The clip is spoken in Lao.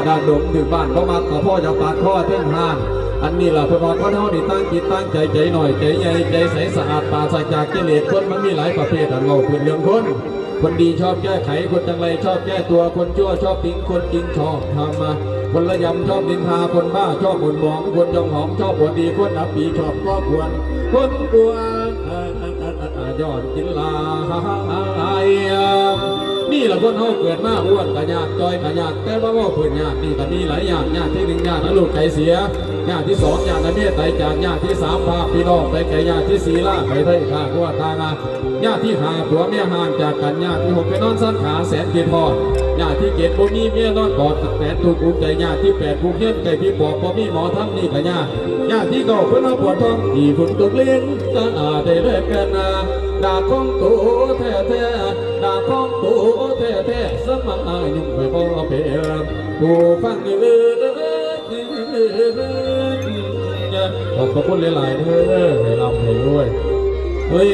ດາດດົງ ຖືກບ້ານບໍ່ມັກ ກໍພໍຈະປາດຄໍເທິງຮ້ານ. ອັນນີ້ລະເພິ່ນວ່າ ຄົນເຮົານີ້ຕ່າງຈິດຕ່າງໃຈ ໃຈນ້ອຍໃຈໃຫຍ່ ໃຈໃສສະອາດ ປາສະຈາກກິເລດ. ຄົນມັນມີຫຼາຍປະເພດ ອັນເວົ້າພື້ນເລື່ອງຄົນ ຄົນດີຊອບແກ້ໄຂ ຄົນຈັງໄລຊອບແກ້ຕົວ ຄົນຊົ່ວຊອບຕິງ ຄົນຈິງຊອບທຳມະ ຄົນລະຍຳຊອບນິນທາ ຄົນບ້າຊອບໝູນໝອງ ຄົນຈອງຫອງຊອບບໍ່ດີ ຄົນອັບປີຊອບກໍ່ກວນ ຄົນກວນ ອາ ອາ ອາ ອາ ອາ ຍ້ອນກິນຫຼາຍ. ນີ້ລະຄົນເຮົາເກີດມາ ອ້ວນກະຍາກ ຈ່ອຍກະຍາກ ແຕ່ວ່າເວົ້າພື້ນຍາກນີ້ກະມີຫຼາຍຍາກ. ຍາກທີໜຶ່ງ ຍາກນຳລູກໄກເສຍ, ຍາກທີສອງ ຍາກນຳເມຍໄຕຈາກ, ຍາກທີສາມ ພາກພີ່ນ້ອງໄປໄກ, ຍາກທີສີ່ ລາໄປໄທຂ້າຄົວຕ່າງ. ຍາກທີຫ້າ ຜົວເມຍຫ່າງຈາກກັນ, ຍາກທີຫົກ ໄປນອນຊັນຂາແສນຄິດຮອດ, ຍາກທີເຈັດ ບໍ່ມີເມຍນອນກອດແສນທຸກອຸກໃຈ, ຍາກທີແປດ ຜູ້ຮຽນໃກ້ຜີປອບ ບໍ່ມີໝໍທຳ ນີ້ກະຍາກ. ຍາກທີເກົ້າ ຄົນເຮົາປວດທ້ອງ ຂີ້ຝຸ່ນຕົກເລນ ກະອາໄດ້ແລກກັນນາ ດາກຂອງໂຕແທ້ໆ ດາກຂອງໂຕແທ້ໆ ສະມາຫຍຸ້ງໄປບໍ່ເປັນ ຜູ້ຟັງເອີຍ. ຂອບພະຄຸນຫຼາຍໆເດີ ໃຫ້ລ່ຳໃຫ້ລວຍ ເຮີ້ຍ